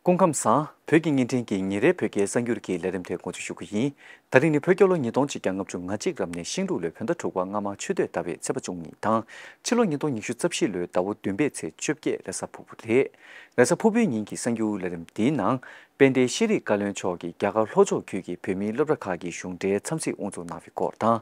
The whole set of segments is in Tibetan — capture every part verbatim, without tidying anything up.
སྐུ་ཁམས་བཟང་། བོད་ཀྱི་བརྙན་འཕྲིན་གྱི་ཉིན་རེའི་བོད་སྐད་གསར་འགྱུར་གྱི་ལས་རིམ་དེ་འགོ་འཛུགས་ཞུ་གི་ཡིན། ད་རིང་ནི་བོད་རྒྱལ་ལོ་ཉིས་སྟོང་ཆིག་བརྒྱ་ལྔ་བཅུ་ང་གཅིག་རབ་གནས་ཤིང་འབྲུག་ལོའི་བོད་ཟླ་དྲུག་པ་སྔ་མ་ཆུ་སྟོད་ཟླ་བའི་ཚེས་པ་བཅུ་གཉིས་དང་། ཕྱི་ལོ་ཉིས་སྟོང་ཉི་ཤུ་རྩ་བཞི་ལོའི་ཟླ་བ་བདུན་པའི་ཚེས་བཅོ་བརྒྱད་རེས་གཟའ་ཕུར་བུ་རེད། རེས་གཟའ་ཕུར་བུའི་ཉིན་གྱི་གསར་འགྱུར་ལས་རིམ་འདིའི་ནང་། དཔལ་ལྡན་ཤེས་རིག་བཀའ་བློན་མཆོག་གིས་རྒྱ་གར་ལྷོ་ཕྱོགས་ཁུལ་གྱི་བོད་མིའི་སློབ་གྲྭ་ཁག་གི་གཞུང་འབྲེལ་འཚམས་གཟིགས་དབུ་འཛུགས་གནང་བའི་སྐོར་དང་།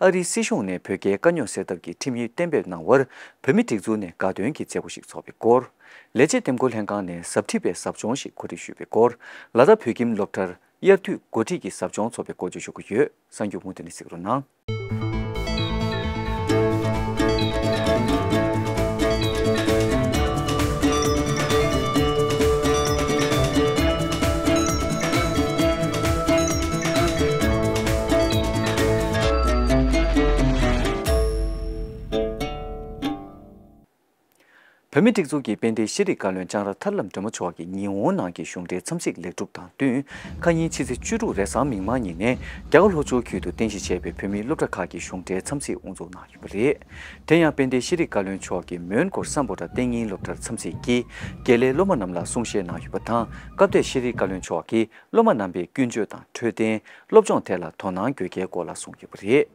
ཨ་རིའི་སྲིད་གཞུང་ནས་བོད་རྒྱའི་དཀའ་རྙོག་སེལ་ཐབས་ཀྱི་ཁྲིམས་ཡིག་གཏན་འབེབས་གནང་བར་བོད་མི་སྒྲིག་འཛུགས་ནས་དགའ་སྟོན་གྱི་མཛད་སྒོ་ཞིག་ཚོགས་པའི་སྐོར། ལས་བྱེད་འདེམས་བསྐོ་ལྷན་ཁང་ནས་ཟབ་ཁྲིད་པའི་ཟབ་སྦྱོང་ཞིག་གོ་སྒྲིག་ཞུས་པའི་སྐོར། ལ་དྭགས་བོད་ཁྱིམ་སློབ་གྲྭར་དབྱར་དུས་འགོ་ཁྲིད་ཀྱི་ཟབ་སྦྱོང་ཚོགས་པའི་སྐོར་བཅས་ཞུ་གི་ཡོད། གསར་འགྱུར་མུ་མཐུད་ནས་གཟིགས་རོགས་གནང་། བོད་མིའི་སྒྲིག་འཛུགས་ཀྱི་དཔལ་ལྡན་ཤེས་རིག་བཀའ་བློན་ལྕང་ར་ཐར་ལམ་སྒྲོལ་མ་མཆོག་གིས་ཉི་ཧོང་ནང་གི་གཞུང་འབྲེལ་འཚམས་གཟིགས་ལེགས་གྲུབ་དང་བསྟུན། ཁ་ཉིན་ཕྱི་ཚེས་བཅུ་དྲུག་རེས་གཟའ་མིག་དམར་ཉིན་ནས་རྒྱ་གར་ལྷོ་ཕྱོགས་ཁུལ་དུ་རྟེན་གཞི་བྱས་པའི་བོད་མིའི་སློབ་གྲྭ་ཁག་གི་གཞུང་འབྲེལ་འཚམས་གཟིགས་དབུ་འཛུགས་གནང་ཡོད་པ་རེད། དེ་ཡང་དཔལ་ལྡན་ཤེས་རིག་བཀའ་བློན་མཆོག་གིས་མོན་གྷོ་སམ་བྷོ་ཊ་ཏིང་ངེ་འཛིན་སློབ་གྲྭར་འཚམས་གཟིགས་ཀྱིས་དགེ་ལས་སློབ་མ་རྣམས་ལ་གསུང་བཤད་གནང་ཡོད་པ་དང་། སྐབས་དེར་ཤེས་རིག་བཀའ་བློན་མཆོག་གིས་སློབ་མ་རྣམ་པའི་ཀུན་སྤྱོད་དང་འཕྲོད་བསྟེན། སློབ་སྦྱོང་ཐད་ལ་དོ་སྣང་དགོས་གལ་སྐོར་ལ་གསུངས་ཡོད་པ་རེད།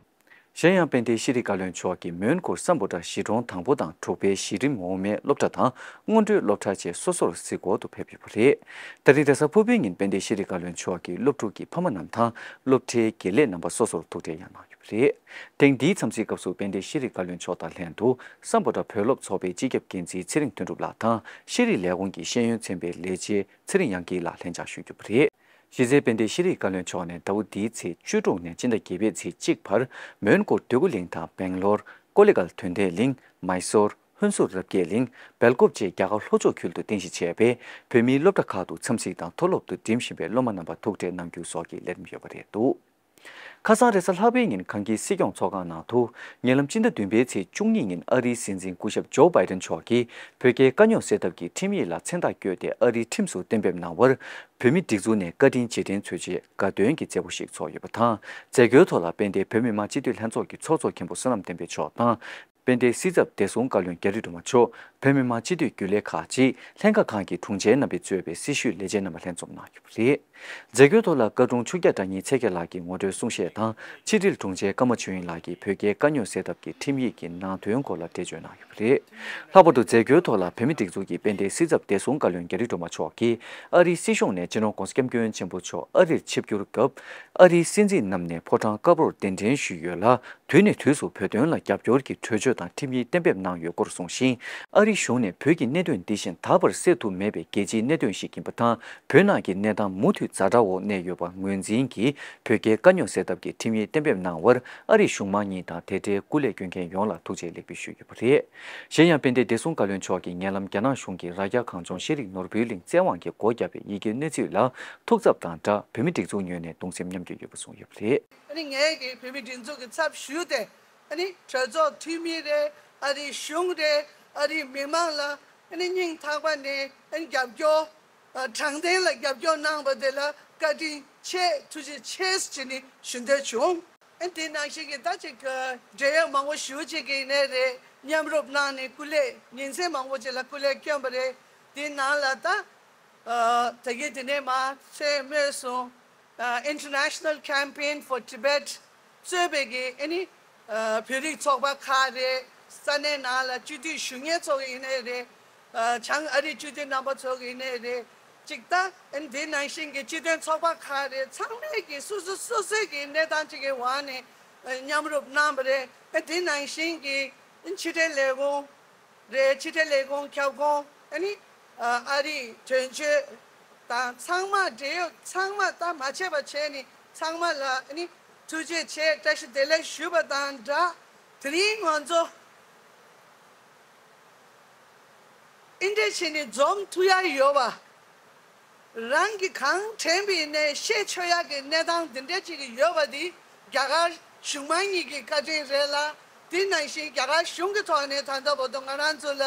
གཞན་ཡང་དཔལ་ལྡན་ཤེས་རིག་བཀའ་བློན་མཆོག་གིས་མོན་གྷོ་སམ་བྷོ་ཊ་གཞིས་གྲོང་དང་པོ་དང་དྲུག་པའི་གཞི་རིམ་འོག་མའི་སློབ་གྲྭ་དང་སྔོན་འགྲོའི་སློབ་གྲྭ་བཅས་སོ་སོར་གཟིགས་སྐོར་དུ་ཕེབས་ཡོད་པ་རེད། ད་རིང་རེས་གཟའ་ཕུར་བུའི་ཉིན་དཔལ་ལྡན་ཤེས་རིག་བཀའ་བློན་མཆོག་གིས་སློབ་ཕྲུག་གི་ཕ་མ་རྣམས་དང་སློབ་གྲྭའི་དགེ་ལས་རྣམ་པ་སོ་སོར་ཐུག་འཕྲད་ཡང་གནང་ཡོད་པ་རེད། ཐེངས་འདིའི་འཚམས་གཟིགས་སྐབས་སུ་དཔལ་ལྡན་ཤེས་རིག་བཀའ་བློན་མཆོག་དང་ལྷན་དུ་སམ་བྷོ་ཊ་བོད་སློབ་ཚོགས་པའི་སྤྱི་ཁྱབ་འགན་འཛིན་ཚེ་རིང་དོན་གྲུབ་ལགས་དང་ཤེས་རིག་ལས་ཁུངས་ཀྱི་ཤེས་ཡོན་ཚན་པའི་ལས་བྱེད་ཚེ་རིང་དབྱངས་སྐྱིད་ལགས་ལྷན་བཅར་ཞུས་ཡོད་པ་རེད། གཞི་རྩའི་དཔལ་ལྡན་ཤེས་རིག་བཀའ་བློན་མཆོག་ནས་ཟླ་བ་འདིའི་ཚེས་བཅུ་དྲུག་ནས་སྤྱི་ཟླ་བརྒྱད་པའི་ཚེས་གཅིག་བར་མོན་གྷོ་འདོད་རྒུ་གླིང་དང་སྦེང་ལོར། ཀོ་ལི་གྷལ་དོན་ལྡན་གླིང་། མཱི་སོར། ཧུན་སུར་རབ་རྒྱས་གླིང་། སྦེལ་ཀོབ་བཅས་རྒྱ་གར་ལྷོ་ཕྱོགས་ཁུལ་དུ་རྟེན་གཞི་བྱས་པའི་བོད་མིའི་སློབ་གྲྭ་ཁག་ཏུ་འཚམས་གཟིགས་དང་མཐོ་སློབ་ཏུ་འགྲིམ་བཞིན་པའི་སློབ་མ་རྣམ་པ་ཐུག་འཕྲད་གནང་རྒྱུ་སོགས་ཀྱི་ལས་རིམ་ཡོད་པ་རེད་འདུག་ཁ་སང་རེས་གཟའ་ལྷག་པའི་ཉིན་གངས་སྐྱིད་སྲིད་སྐྱོང་ཚོགས་ཁང་ནང་དུ་ཉེ་ལམ་སྤྱི་ཟླ་བདུན་པའི་ཚེས་བཅུ་གཉིས་ཉིན་ཨ་རིའི་སྲིད་འཛིན་སྐུ་ཞབས་ཇོ་བྷའི་ཌེན་མཆོག་གིས་བོད་རྒྱའི་དཀའ་རྙོག་སེལ་ཐབས་ཀྱི་ཁྲིམས་ཡིག་ལ་མཚན་རྟགས་བཀོད་དེ་ཨ་རིའི་ཁྲིམས་སུ་གཏན་འབེབས་གནང་བར་བོད་མི་སྒྲིག་འཛུགས་ནས་བཀའ་དྲིན་རྗེས་དྲན་ཚུལ་ཆེད་དགའ་སྟོན་གྱི་མཛད་སྒོ་ཞིག་ཚོགས་ཡོད་པ་དང་། མཛད་སྒོའི་ཐོག་ལ་དཔལ་ལྡན་བོད་མི་མང་སྤྱི་འཐུས་ལྷན་ཚོགས་ཀྱི་ཚོགས་གཙོ་མཁན་པོ་བསོད་ནམས་བསྟན་འཕེལ་མཆོག་དང་། དཔལ་ལྡན་སྲིད་ཚབ་བདེ་སྲུང་བཀའ་བློན་རྒྱ་རི་སྒྲོལ་མ་མཆོག་བོད་མི་མང་སྤྱི་འཐུས་རྒྱུན་ལས་ཁག་ཅིག་ལྷན་ཁག་ཁང་གི་དྲུང་ཆེ་རྣམ་པས་གཙོས་པའི་སྲི་ཞུའི་ལས་བྱེད་རྣམ་པ་ལྷན་འཛོམས་གནང་ཡོད་པ་རེད། མཛད་སྒོའི་ཐོག་ལ་བཀའ་དྲུང་ཆོས་རྒྱལ་བཀྲ་ཉིན་ཚེ་རྒྱལ་ལགས་ཀྱིས་ངོ་སྤྲོད་གསུང་བཤད་དང་ཕྱི་དྲིལ་དྲུང་ཆེ་ཀརྨ་ཆོས་དབྱིངས་ལགས་ཀྱིས་བོད་རྒྱའི་དཀའ་རྙོག་སེལ་ཐབས་ཀྱི་ཁྲིམས་ཡིག་གི་ནང་དོན་སྐོར་ལ་འགྲེལ་བརྗོད་གནང་ཡོད་པ་རེད། ལྷག་པར་དུ་མཛད་སྒོའི་ཐོག་ལ་བོད་མི་སྒྲིག་འཛུགས་ཀྱི་དཔལ་ལྡན་སྲིད་ཚབ་བདེ་སྲུང་བཀའ་བློན་རྒྱ་རི་སྒྲོལ་མ་མཆོག་གིས་ཨ་རིའི་སྲིད་གཞུང་ནས་སྤྱི་ནོར་༧གོང་ས་༧སྐྱབས་མགོན་ཆེན་པོ་མཆོག་ཨ་རིར་ཆིབས་བསྒྱུར་སྐབས་ཨ་རིའི་སྲིད་འཛིན་རྣམས་ནས་ཕོ་བྲང་དཀར་པོར་གདན་འདྲེན་ཞུས་ཡོད་ལ། དུས་ནས་དུས་སུ་བོད་དོན་ལ་རྒྱབ་སྐྱོར་གྱི་གྲོས་ཆོད་དང་ཁྲིམས་ཡིག་གཏན་འབེབས་གནང་ཡོད་སྐོར་གསུངས་ཤིང་། ཨ་རི་གཞུང་ནས་བོད་ཀྱི་གནད་དོན་འདི་བཞིན་ད་བར་སེལ་ཐུབ་མེད་པའི་རྒྱལ་སྤྱིའི་གནད་དོན་ཞིག་ཡིན་པ་དང་། བོད་ནང་གི་གནས་སྟངས་མུ་མཐུད་ཛ་དྲག་འོག་གནས་ཡོད་པ་ངོས་འཛིན་གྱིས་བོད་རྒྱའི་དཀའ་རྙོག་སེལ་ཐབས་ཀྱི་ཁྲིམས་ཡིག་གཏན་འབེབས་གནང་བར་ཨ་རི་གཞུང་མང་གཉིས་དང་དེ་འབྲེལ་སྐུ་ལས་སྐྱོན་མཁན་ཡོངས་ལ་ཐུགས་རྗེ་ལེགས་འབུལ་ཞུས་ཡོད་པ་རེད། གཞན་ཡང་དཔལ་ལྡན་བདེ་སྲུང་བཀའ་བློན་མཆོག་གིས་ཉེ་ལམ་རྒྱ་ནག་གཞུང་གིས་རྭ་རྒྱ་གངས་ལྗོངས་ཤེས་རིག་ནོར་བུའི་གླིང་བཙན་དབང་གིས་སྒོ་བརྒྱབ་པའི་ཡི་གེའི་གནས་ཚུལ་ལ་ཐུགས་འཚབ་དང་སྦྲགས་བོད་མི་སྒྲིག་འཛུགས་ངོས་ནས་གདུང་སེམས་མཉམ་སྐྱེད་ཡོད་པ་གསུངས་ཡོད་པ་རེད། ཨ་ནི་ངས་ཀྱིས་བོད་མི་སྒྲིག་འཛུགས་ཀྱི་ཚབ་ཞུས་ཏེ། ཨ་ནི་གྲོས་ཚོགས་འཐུས་མི་རེད། ཨ་རིའི་གཞུང་རེད། ཨ་རིའི་མི་མང་ལ་ཨ་ནི་སྙིང་ཐག་པ་ནས་ཨ་ནི་རྒྱབ་སྐྱོར་ཨ་དྲང་བདེན་ལ་རྒྱབ་སྐྱོར་གནང་བ་དེ་ལ་བཀའ་དྲིན་ཆེ། ཐུགས་རྗེ་ཆེ་ཟེར་ནས་ཞུ་འདོད་བྱུང་། ཨ་ནི་དེ་ནང་བཞིན་གྱི་ད་ཅིག་འབྲེལ་ཡོད་མང་པོ་ཞེ་པོ་ཅིག་གིས་ཡིན་ནའི་རེད། མཉམ་རུབ་གནང་ནས་སྐུ་ལས་ཉིན་མཚན་མང་པོ་ཅིག་ལ་སྐུ་ལས་བསྐྱོན་པ་རེད། དེའི་ནང་ལ་ད་ཨ་ད་གིན་དེ་ནས་མར་ཚེ་སྨད་སོང་། ཨ་International Campaign for Tibet གཙོས་པའི་གི་ཨ་ནི་ཨ་བོད་རིགས་ཚོགས་པ་ཁག་རེད། ས་གནས་ནང་ལ་སྤྱི་འཐུས་ཞུ་མཁན་ཚོ་ཡིན་ནའི་རེད། ཨ་བྱང་ཨ་རིའི་སྤྱི་འཐུས་རྣམ་པ་ཚོ་ཡིན་ནའི་རེད། ཅིག་ད་ཨ་ནི་དེ་ནང་བཞིན་གྱི་སྤྱི་མཐུན་ཚོགས་པ་ཁག་རེད། ཚང་མས་ཀྱི་སོ་སོ་སོ་སོའི་གི་གནས་སྟངས་ཅིག་གི་འོག་ནས་ཨ་མཉམ་རུབ་གནང་བ་རེད། ཨ་དེ་ནང་བཞིན་གྱི་ཕྱི་འབྲེལ་ལས་ཁུངས་རེད། ཕྱི་འབྲེལ་ལས་ཁུངས་ཁྱབ་ཁོངས་ཨ་ནི་ཨ་རིའི་དོན་གཅོད་དང་ཚང་མ་འབྲེལ་ཡོད་ཚང་མ་ད་མ་ཆད་པ་བྱས་ནས་ཚང་མ་ལ་ཨ་ནི་ཐུགས་རྗེ་ཆེ་བཀྲ་ཤིས་བདེ་ལེགས་ཞུས་པ་དང་སྦྲགས། དེ་རིང་ང་ཚོ་འདི་འདྲ་བྱས་ནས་འཛོམས་ཐུབ་ཡ་ཡོད་པ། རང་གིས་གང་དྲན་པ་ཡིན་ནའི་ཤེས་ཆོག་ཡག་གི་གནས་སྟངས་འདི་འདྲ་ཅིག་ཡོད་པ་འདི་རྒྱ་གར་གཞུང་མང་གཉིས་ཀྱི་བཀའ་དྲིན་རེད་ལ། དེ་ནང་བཞིན་རྒྱ་གར་གཞུང་གི་ཐོག་ནས་ད་ལྟ་བར་དུ་ང་རང་ཚོ་ལ་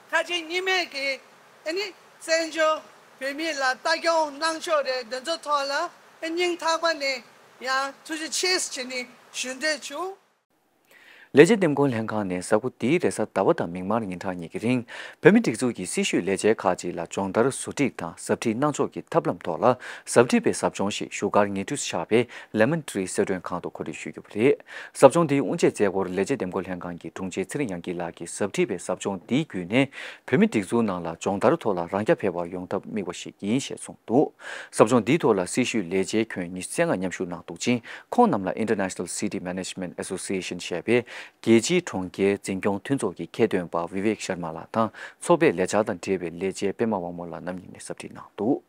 ཁ་ཆེ་གཉིས་མེད་ཀྱི་ཨ་ནི་བཙན་བྱོལ་བོད་མི་ལ་ལྟ་སྐྱོང་གནང་ཕྱོགས་རེད། འདི་ཚོ་ཐོག་ལ་ཨ་སྙིང་ཐག་པ་ནས་ཡང་ཐུགས་རྗེ་ཆེ་ཟེར་ནས་ཞུ་འདོད་བྱུང་། ལས་བྱེད་འདེམས་བསྐོ་ལྷན་ཁང་ནས་གཟའ་འཁོར་འདིའི་རེས་གཟའ་ཟླ་བ་དང་མིག་དམར་ཉིན་གྲངས་གཉིས་ཀྱི་རིང་། བོད་མིའི་སྒྲིག་འཛུགས་ཀྱི་སྲི་ཞུའི་ལས་བྱེད་ཁག་ཅིག་ལ་སྦྱོང་བརྡར་བཟོ་སྒྲིག་དང་ཟབ་ཁྲིད་གནང་ཕྱོགས་ཀྱི་ཐབས་ལམ་ཐོག་ལ་ཟབ་ཁྲིད་པའི་ཟབ་སྦྱོང་ཞིག་བཞུགས་སྒར་ཉེ་འཁྲིས་སུ་ཆགས་པའི་Lemon Tree་གསོལ་མགྲོན་ཁང་དུ་གོ་སྒྲིག་ཞུས་ཡོད་པ་རེད། ཟབ་སྦྱོང་འདིའི་དབུ་འབྱེད་མཛད་སྒོར་ལས་བྱེད་འདེམས་བསྐོ་ལྷན་ཁང་གི་དྲུང་ཆེ་ཚེ་རིང་དབྱངས་སྐྱིད་ལགས་ཀྱིས་ཟབ་ཁྲིད་པའི་ཟབ་སྦྱོང་འདིའི་བརྒྱུད་ནས་བོད་མིའི་སྒྲིག་འཛུགས་ནང་ལ་སྦྱོང་བརྡར་ཐོག་ལ་རང་རྐྱ་འཕེར་བ་ཡོང་ཐབས་དམིགས་པ་ཞིག་ཡིན་ཞེས་གསུངས་འདུག། ཟབ་སྦྱོང་འདིའི་ཐོག་ལ་སྲི་ཞུའི་ལས་བྱེད་ཁྱོན་ཉི་ཤུ་རྩ་ལྔ་མཉམ་ཞུགས་གནང་འདུག་ཅིང་། ཁོང་རྣམས་ལ་International City Management Association་ཞེས་པའི་རྒྱལ་སྤྱིའི་གྲོང་ཁྱེར་འཛིན་སྐྱོང་མཐུན་ཚོགས་ཀྱི་ཁྱད་འདོན་པ་Vivek Sharma་ལགས་དང་། ཚོགས་པའི་ལས་འཆར་དང་འབྲེལ་བའི་ལས་བྱེད་པད་མ་དབང་མོ་ལགས་རྣམ་གཉིས་ནས་ཟབ་ཁྲིད་གནང་འདུག།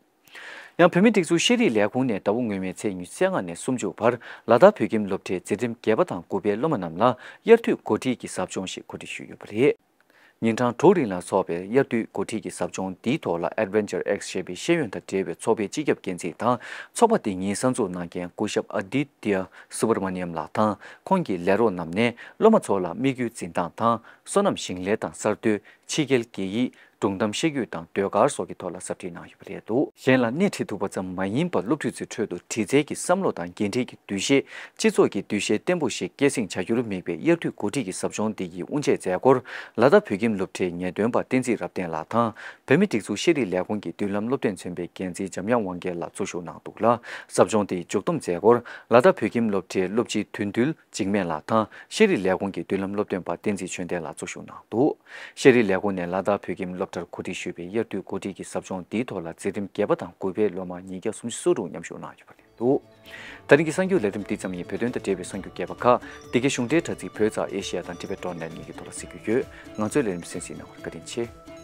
ཡང་བོད་མིའི་སྒྲིག་འཛུགས་ཤེས་རིག་ལས་ཁུངས་ནས་ཟླ་བ་སྔོན་མའི་ཚེས་ཉི་ཤུ་རྩ་ལྔ་ནས་སུམ་ཅུ་བར་ལ་དྭགས་བོད་ཁྱིམ་སློབ་གྲྭའི་འཛིན་རིམ་བརྒྱད་པ་དང་དགུ་པའི་སློབ་མ་རྣམས་ལ་དབྱར་དུས་འགོ་ཁྲིད་ཀྱི་ཟབ་སྦྱོང་ཞིག་གོ་སྒྲིག་ཞུས་ཡོད་པ་རེད། ཉིན་གྲངས་དྲུག་རིང་ལ་འཚོགས་པའི་དབྱར་དུས་འགོ་ཁྲིད་ཀྱི་ཟབ་སྦྱོང་འདིའི་ཐོག་ལ་Adventure X ཞེས་པའི་ཤེས་ཡོན་དང་འབྲེལ་བའི་ཚོགས་པའི་སྤྱི་ཁྱབ་འགན་འཛིན་དང་། ཚོགས་པ་འདི་ཉིད་གསར་འཛུགས་གནང་མཁན་སྐུ་ཞབས་Aditya Subramaniam་ལགས་དང་། ཁོང་གི་ལས་རོགས་རྣམས་ནས་སློབ་མ་ཚོ་ལ་དམིགས་ཡུལ་འཛིན་སྟངས་དང་། སོ་ནམ་ཞིང་ལས་དང་གསར་གཏོད། ཕྱི་རྒྱལ་སྐད་ཡིག་སྒྲུང་གཏམ་བཤད་རྒྱུད་དང་ཟློས་གར་སོགས་ཀྱི་ཐོག་ལ་ཟབ་ཁྲིད་གནང་ཡོད་པ་རེད་འདུག། གཞན་ལ་སྣེ་ཁྲིད་ཐུབ་པ་ཙམ་མ་ཡིན་པར་སློབ་ཕྲུག་ཚོའི་ཁྲོད་དུ་དྲི་རྩལ་གྱི་བསམ་བློ་དང་འགན་འཁྲི་གི་འདུ་ཤེས། སྤྱི་ཚོགས་ཀྱི་འདུ་ཤེས་བརྟན་པོ་ཞིག་སྐྱེད་སྲིང་བྱ་རྒྱུར་དམིགས་པའི་དབྱར་དུས་འགོ་ཁྲིད་ཀྱི་ཟབ་སྦྱོང་འདི་ཡི་དབུ་འབྱེད་མཛད་སྒོར་ལ་དྭགས་བོད་ཁྱིམ་སློབ་གྲྭའི་ངེས་སྟོན་པ་བསྟན་འཛིན་རབ་བརྟན་ལགས་དང་། བོད་མིའི་སྒྲིག་འཛུགས་ཤེས་རིག་ལས་ཁུངས་ཀྱི་མདུན་ལམ་སློབ་སྟོན་ཚན་པའི་འགན་འཛིན་འཇམ་དབྱངས་དབང་རྒྱལ་ལགས་གཙོ་བཞུགས་གནང་འདུག་ལ། ཟབ་སྦྱོང་དེའི་མཇུག་བསྡོམས་མཛད་སྒོར་ལ་དྭགས་བོད་ཁྱིམ་སློབ་གྲྭའི་སློབ་སྤྱི་དོན་འདུལ་འཇིགས་མེད་ལགས་དང་། ཤེས་རིག་ལས་ཁུངས་ཀྱི་མདུན་ལམ་སློབ་སྟོན་པ་བསྟན་འཛིན་ཆོས་ལྡན་ལགས་གཙོ་བཞུགས་གནང་འདུག། ཤེས་རིག་ལས་ཁུངས་ནས་ལ་དྭགས་བོད་ཁྱིམ་སློབ་གྲྭར་གོ་སྒྲིག་ཞུས་པའི་དབྱར་དུས་འགོ་ཁྲིད་ཀྱི་ཟབ་སྦྱོང་འདིའི་ཐོག་ལ་འཛིན་རིམ་བརྒྱད་པ་དང་དགུ་པའི་སློབ་མ་ཉིས་བརྒྱ་སུམ་ཅུ་སོ་དྲུག་མཉམ་ཞུགས་གནང་ཡོད་པ་རེད་འདུག། ད་རིང་གི་གསར་འགྱུར་ལས་རིམ་འདི་ཙམ་ཡིན། བོད་དོན་དང་འབྲེལ་བའི་གསར་འགྱུར་རྒྱས་པ་ཁག་འདི་གའི་གཞུང་འབྲེལ་དྲ་ཚིགས་བོད་ཙང་ཨེ་ཤེ་ཡ་དང་Tibet dot net་གཉིས་ཀྱི་ཐོག་ལ་གཟིགས་རྒྱུ་ཡོད། ང་ཚོའི་ལས་རིམ་གསན་གཟིགས་གནང་བར་བཀའ་དྲིན་ཆེ།